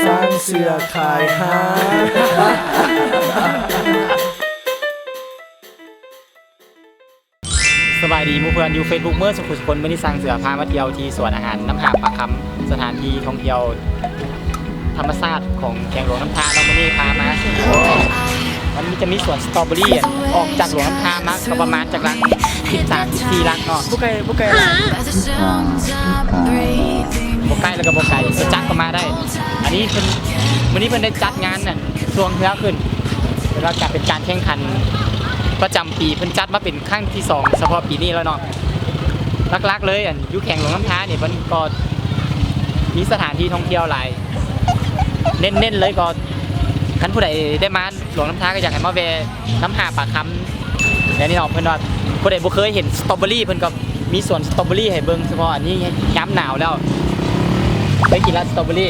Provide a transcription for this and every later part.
ສ້າງເສືອຂາຍຫາ. ສະບາຍດີໝູ່ເພື່ອນຢູ່ເຟສບຸກເໝິດສຸກຄົນ. ມື້ນີ້ຊ່າງເສືອພາມາທ່ຽວທີ່ສວນອາຫານນ້ຳຫ້າປາຄຳ, ສະຖານທີ່ທ່ອງທ່ຽວທຳມະຊາດຂອງແຂວງຫຼວງນ້ຳທາເນາະ. ມື້ນີ້ພາມາ ມັນຈະມີສວນສະຕໍເບີຣີ ອອກຈາກຫຼວງນ້ຳທາມາກໍປະມານຈັກຫຼັກ ສິບສາມ ສິບສີ່ຫຼັກເນາະ. ບໍ່ໄກ ບໍ່ໄກ ບໍ່ໄກແລ້ວກໍບໍ່ໄກ ລົດຈັກກໍມາໄດ້. ອັນນີ້ເພິ່ນ ມື້ນີ້ເພິ່ນໄດ້ຈັດງານນັ້ນ ຊ່ວງເຮືອຂຶ້ນ ເພິ່ນວ່າກະເປັນການແຂ່ງຂັນປະຈຳປີ ເພິ່ນຈັດມາເປັນຄັ້ງທີສອງ ສະເພາະປີນີ້ແລ້ວເນາະ. ຫຼັກໆເລີຍ ອັນ ຢູ່ແຂວງຫຼວງນ້ຳທານີ້ ເພິ່ນກໍມີສະຖານທີ່ທ່ອງທ່ຽວຫຼາຍ. ເນັ້ນໆເລີຍກໍ ຄັນຜູ້ໃດໄດ້ມາຫຼວງນ້ຳທາ ກໍຢາກໃຫ້ມາແວ່ນ້ຳຫ້າປາຄຳ ແນວນີ້ເນາະ. ເພິ່ນວ່າຜູ້ໃດບໍ່ເຄີຍເຫັນສະຕໍເບີຣີ ເພິ່ນກໍມີສວນສະຕໍເບີຣີໃຫ້ເບິ່ງ ສະເພາະອັນນີ້ຍາມໜາວແລ້ວ. ເຄີຍກິນລະສະຕໍເບີຣີ?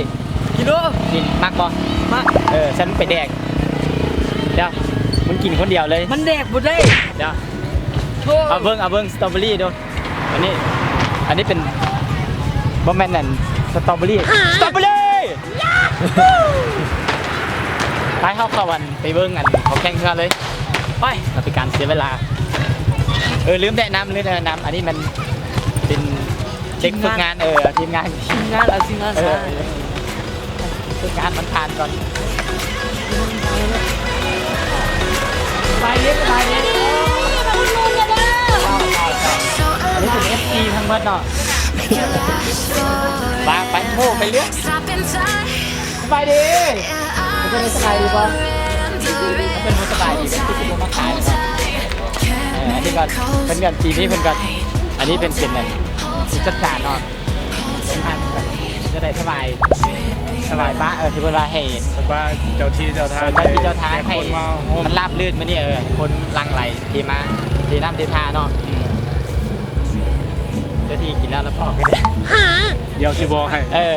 ກິນໂດ. ກິນ ມັກບໍ່? ມັກ. ເອີ ຊັ້ນໄປແດກ. ດຽວ ມັນກິນຄົນດຽວເລີຍ ມັນແດກບໍ່ໄດ້. ດຽວ ໂອ້ ເອົາເບິ່ງ ເອົາເບິ່ງສະຕໍເບີຣີດູ. ອັນນີ້ ອັນນີ້ເປັນ ບໍ່ແມ່ນອັນ ສະຕໍເບີຣີ ສະຕໍເບີຣີ. ໄປ ເຮົາເຂົ້າອັນ ໄປເບິ່ງອັນ ເຂົາແຂ່ງເຮືອເລີຍ. ໄປ ເພື່ອເປັນການເສຍເວລາ. ເອີ ລືມແນະນຳ ລືມແນະນຳ ອັນນີ້ມັນເປັນເດັກຝຶກງານ ທີມງານ ເອີ ທີມງານ ທີມງານ ເອົາທີມງານ ເອີ ຝຶກງານມັນຜ່ານກ່ອນ. ສະບາຍດີ ສະບາຍດີ. ອັນນີ້ເປັນເອັຟຊີທັງເບິດເນາະ. ວ່າໄປ ໂທໄປເລື້ອຍ. ສະບາຍດີ. ເປັນຈັ່ງໃດ ສະບາຍດີບໍ່? ເພິ່ນບໍ່ສະບາຍດີ ເພິ່ນຄືຊິບໍ່ມາຂາຍ. ເອີ ອັນນີ້ກໍເພິ່ນກໍ ປີນີ້ເພິ່ນກໍ ອັນນີ້ເປັນ ເປັນອັນ ຜູ້ຈັດການເນາະ. ເດີນທາງແບບຈະໄດ້ສະບາຍ ສະບາຍປະ ເອີ ທີ່ເພິ່ນວ່າໃຫ້ ເພິ່ນວ່າເຈົ້າທີ່ເຈົ້າທາງ ເອີ ເຈົ້າທີ່ເຈົ້າທາງໃຫ້ ໃຫ້ຄົນມາໂຮມ ມັນລາບລື່ນມື້ນີ້ ເອີ ໃຫ້ຄົນຫຼັ່ງໄຫຼເທມາ ເທນ້ຳເທທ່າເນາະ. ອືມ ເຈົ້າທີ່ກິນແລ້ວ ແລ້ວບອກເດີ ດຽວຊິບອກໃຫ້ ເອີ.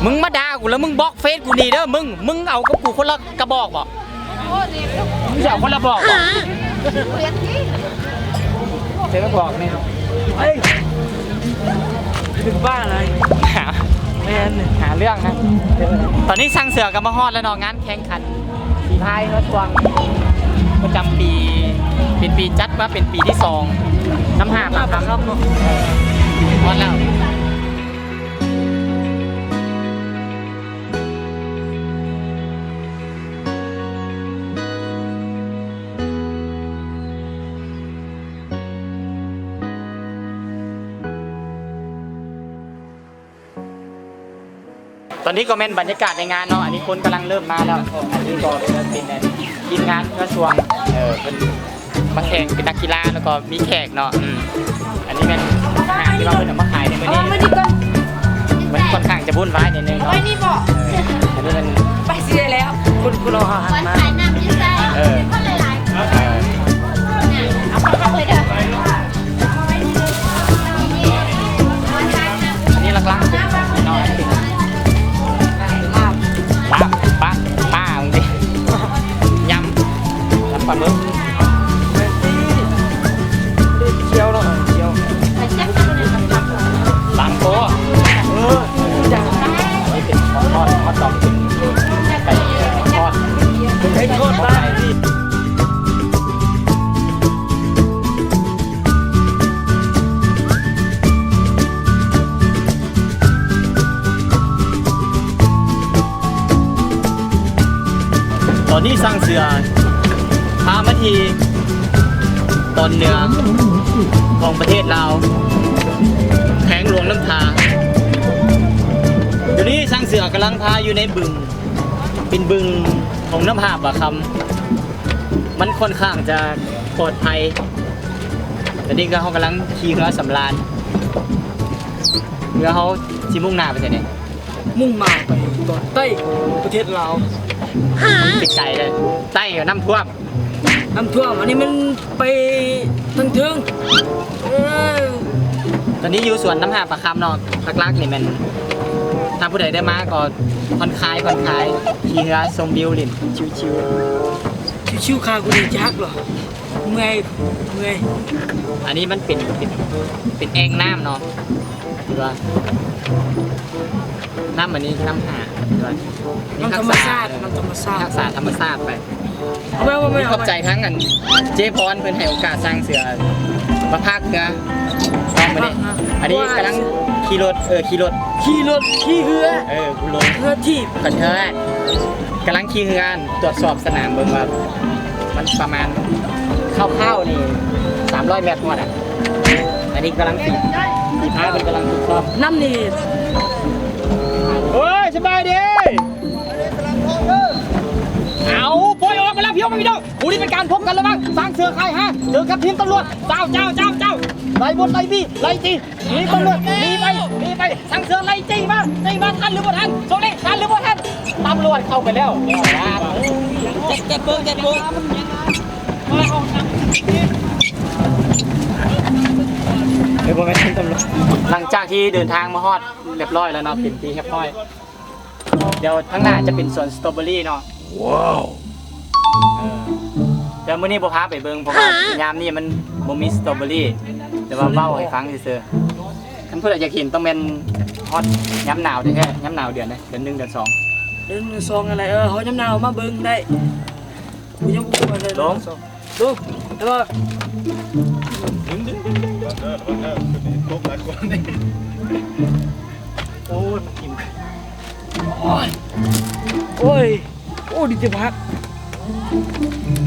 ມຶງມາດ່າກູແລ້ວ ມຶງບລັອກເຟສກູໜີເດີ. ມຶງ ມຶງເອົາກັບກູຄົນລະກະບອກບໍ? ມຶງຊິເອົາຄົນລະບອກບໍ? ເຈົ້າບອກນີ້ ເອີຍ ເປັນບ້າອະໄລ? ຫາ ແມ່ນ ຫາເລື່ອງນະ. ຕອນນີ້ຊ່າງເສືອກໍມາຮອດແລ້ວເນາະ ງານແຂ່ງຂັນສີພາຍເຮືອຊ່ວງປະຈຳປີ ເປັນປີ ຈັດມາເປັນປີທີສອງ ນ້ຳຫ້າປາຄຳ ເອີ ຮອດແລ້ວ. ຕອນນີ້ກໍແມ່ນບັນຍາກາດໃນງານເນາະ ອັນນີ້ຄົນກຳລັງເລີ່ມມາແລ້ວ. ອັນນີ້ກໍເປັນທີມງານເຮືອຊ່ວງ ເອີ ເພິ່ນມາແຂ່ງເປັນນັກກິລາ ແລ້ວກໍມີແຂກເນາະ. ອືມ ອັນນີ້ແມ່ນອາຫານທີ່ວ່າເພິ່ນເອົາມາຂາຍໃນມື້ນີ້ ເອົາມານີ້ກ່ອນ ມັນຄ່ອນຂ້າງຈະວຸ່ນວາຍໜ້ອຍໜຶ່ງເນາະ. ເອົາໄວ້ນີ້ບໍ? ເອີ ອັນນີ້ມັນ ໄປຊິໄດ້ແລ້ວ ຄົນ ຄົນເຮົາຫາມາ ເອີ ເອີ ເອົາເຂົ້າໄປເດີ. ອັນນີ້ຫຼັກໆເປັນເນາະ ອັນນີ້ເປັນປາ ປາ ປາ ປາ ມຶງຕິ ຍຳ ຍຳປາໝຶກ. ຂຽວເນາະ ຂຽວ ບາງໂກ ເອີ ເປັນທອດ ທອດດອງ ເປັນໄກ່ທອດ ເປັນໄກ່ທອດບາງ. ຕອນນີ້ຊ່າງເສືອພາມາທີ່ຕອນເໜືອຂອງປະເທດລາວ ແຂວງຫຼວງນ້ຳທາ. ດຽວນີ້ຊ່າງເສືອກຳລັງພາຢູ່ໃນບຶງ ເປັນບຶງຂອງນ້ຳຫ້າປາຄຳ ມັນຄ່ອນຂ້າງຈະປອດໄພ. ຕອນນີ້ກໍເຮົາກຳລັງຂີ່ເຮືອສຳລານ ເຮືອເຮົາຊິມຸ່ງໜ້າໄປໃສແດ່? ມຸ່ງໜ້າໄປຕອນໃຕ້ຂອງປະເທດລາວ. ໄກເດີ ໃຕ້ກໍນ້ຳຖ້ວມ ນ້ຳຖ້ວມ ອັນນີ້ມັນໄປທາງເທິງ. ເອີ ໄປ ອັນນີ້ຢູ່ສວນນ້ຳຫາປາຄຳເນາະ ຫຼັກໆນີ້ແມ່ນ ຖ້າຜູ້ໃດໄດ້ມາກໍຜ່ອນຄາຍ ຜ່ອນຄາຍ ຂີ່ເຮືອຊົມວິວ ຫຼິ້ນຊິວໆ ຊິວໆ ຂ້າກໍບໍ່ຈັກດອກ ເມື່ອຍ ເມື່ອຍ. ອັນນີ້ມັນເປັນ ເປັນ ເປັນແອ່ງນ້ຳເນາະ ຄືວ່າ ນ້ຳອັນນີ້ນ້ຳຫາ ຄືວ່າ ນ້ຳທຳມະຊາດ ນ້ຳທຳມະຊາດ ຮັກສາທຳມະຊາດໄປ. ເອົາໄປ ເອົາໄປ ຂອບໃຈທາງອັນເຈ້ພອນ ເພິ່ນໃຫ້ໂອກາດຊ່າງເສືອມາພາກເຮືອເນາະມື້ນີ້. ອັນນີ້ກຳລັງຂີ່ລົດ ເອີ ຂີ່ລົດ ຂີ່ລົດຂີ່ເຮືອ ເອີ ເຮືອຖີບ ກະເທີຍ ກຳລັງຂີ່ເຮືອ ຕວດສອບສະໜາມເບິ່ງວ່າ ມັນປະມານ ຄ່າວໆນີ້ ສາມຮ້ອຍແມັດຮອດອະ. ອັນນີ້ກຳລັງສີ ສີພາເພິ່ນກຳລັງຝຶກຊ້ອມ ນ້ຳນີ້. ໂອ້ຍ ສະບາຍດີ ເອົາ ປ່ອຍອອກມາແລ້ວ ພີ່ນ້ອງ ພີ່ນ້ອງ. ຄູ່ນີ້ເປັນການພົບກັນລະຫວ່າງຊ້າງເສືອຄາຍຮາກ ເຈີກັບທີມຕຳຫຼວດ. ເຈົ້າ ເຈົ້າ ເຈົ້າ ເຈົ້າ ໄລ່ບົດ ໄລ່ບີ ໄລ່ຕີ ໜີຕຳຫຼວດ ໜີໄປ ໜີໄປ. ຊ້າງເສືອໄລ່ຈີ້ມາ ຈີ້ມາ ທັນຫຼືບໍ່ທັນ? ຊ່ວງນີ້ທັນຫຼືບໍ່ທັນ? ຕຳຫຼວດເຂົ້າໄປແລ້ວ. ເຈັບ ເຈັບເບິ່ງ ເຈັບເບິ່ງ. ເອີ ບໍ່ແມ່ນຕຳຫຼວດ. ຫຼັງຈາກທີ່ເດີນທາງມາຮອດຮຽບຮ້ອຍແລ້ວເນາະ ເປັນທີ່ຮຽບຮ້ອຍ. ດຽວທາງໜ້າຈະເປັນສວນສະຕໍເບີຣີເນາະ. ວ້າວ ເອີ ແຕ່ມື້ນີ້ບໍ່ພາໄປເບິ່ງ ເພາະວ່າຍາມນີ້ມັນບໍ່ມີສະຕໍເບີຣີ ແຕ່ວ່າເວົ້າໃຫ້ຟັງຊື່ໆ. ຄັນຜູ້ໃດຢາກເຫັນຕ້ອງແມ່ນຮອດຍາມໜາວແທ້ໆ ຍາມໜາວເດືອນໃດ? ເດືອນໜຶ່ງ ເດືອນສອງ ເດືອນໜຶ່ງ ສອງ ອັນໃດ? ເອີ ເຮົາຍາມໜາວມາເບິ່ງໄດ້ ກູຍັງບໍ່ກົວເລີຍ. ລົງ ລົງ ແຕ່ວ່າ ດຶງ ດຶງ ດຶງ ດຶງ ລະວັງເດີ ລະວັງເດີ ຕົກຫຼາຍຄົນນີ້. ໂອ້ຍ ມັນກິນ ໂອ້ຍ ໂອ້ຍ ໂອ້ ດີເຈັບຫັກ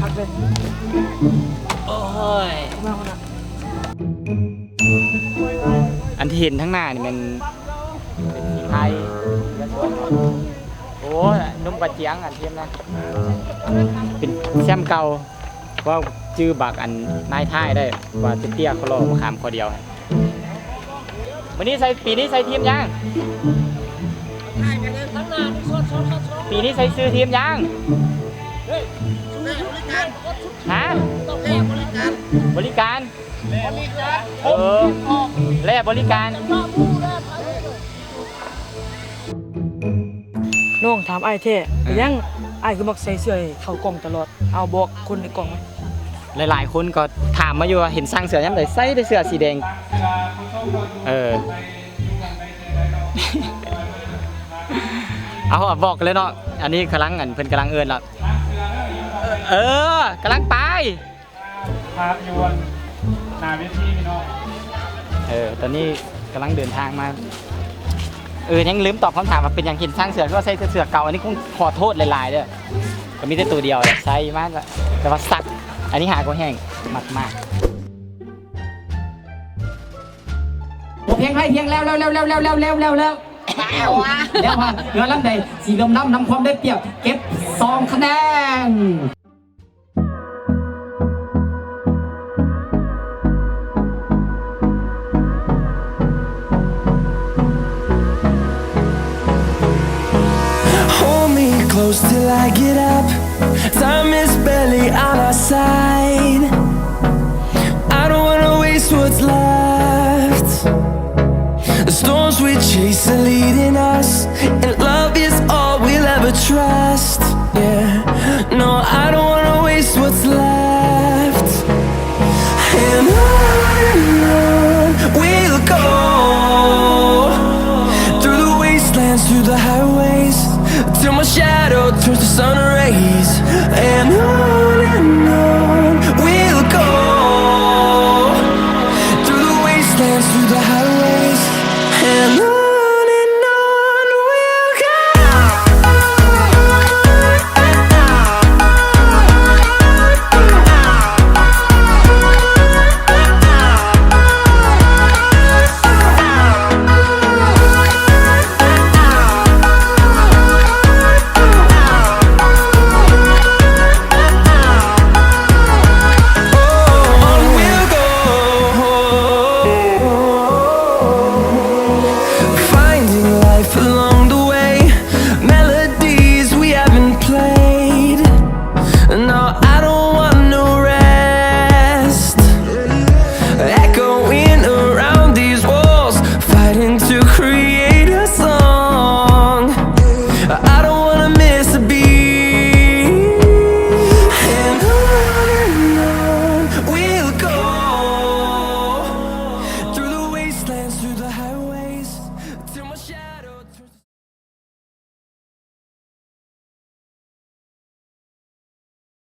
ຫັກເລີຍ. ໂອ້ຍ ມາ ມາ ອັນທີ່ເຫັນທາງໜ້ານີ້ແມ່ນ ເປັນສີໄທ ໂອ້ຍ ໜຸ່ມກະຈຽງ ອັນທີມນະ ເປັນແຊ້ມເກົ່າ. ເວົ້າຈື່ບັກອັນນາຍທ້າຍໄດ້ ວ່າເຕ້ຍໆ ເຂົາຫຼໍ່ມາຂາມຂໍ້ດຽວ. ມື້ນີ້ໃສ່ ປີນີ້ໃສ່ທີມຫຍັງ? ປີນີ້ໃສ່ຊື່ທີມຫຍັງ? ຮະ? ບໍລິການ ເອີ ແລບໍລິການ. ນ້ອງຖາມອ້າຍແທ້ ເອີ ເປັນຫຍັງອ້າຍຄືມັກໃສ່ເສື້ອໃຫ້ເຂົ້າກ້ອງຕະຫຼອດ? ເອົາ ບອກຄົນໃນກ້ອງ. ຫຼາຍໆຄົນກໍຖາມມາຢູ່ວ່າ ເຫັນຊ່າງເສື້ອຍາມໃດ ໃສ່ແຕ່ເສື້ອສີແດງ. ເອີ ເອົາ ບອກເລີຍເນາະ. ອັນນີ້ກຳລັງ ອັນ ເພິ່ນກຳລັງເອີ້ນລະ ເອີ ກຳລັງໄປ. ພາບຢູ່ໜ້າເວທີພີ່ນ້ອງ. ເອີ ຕອນນີ້ກຳລັງເດີນທາງມາ. ເອີ ຍັງລືມຕອບຄຳຖາມວ່າເປັນຫຍັງເຫັນຊ່າງເສື້ອຄືວ່າໃສ່ແຕ່ເສື້ອເກົ່າ. ອັນນີ້ຄົງຂໍໂທດຫຼາຍໆເດີ ກໍມີແຕ່ໂຕດຽວແຫຼະໃສ່ມາ ແຕ່ວ່າສັກ ອັນນີ້ຫາກໍແຫ້ງ ມັກມາກ. ໂອ ພຽງໄດ້ ພຽງແລ້ວ ແລ້ວ ແລ້ວ ແລ້ວ ແລ້ວ ເຮືອລຳໃດສີເຫຼືອມລຳນຳຄວາມໄດ້ປຽບ ເກັບສອງຄະແນນ. Hold me close till I get up. Time is barely on our side. I don't wanna waste what's left. The storms we chase are leading us, and love is all we'll ever trust. Yeah, no, I don't wanna waste what's left. And on and on we'll go, through the wastelands, through the highways, till my shadow turns to sun rays. And on and on we'll go, through the wastelands, through the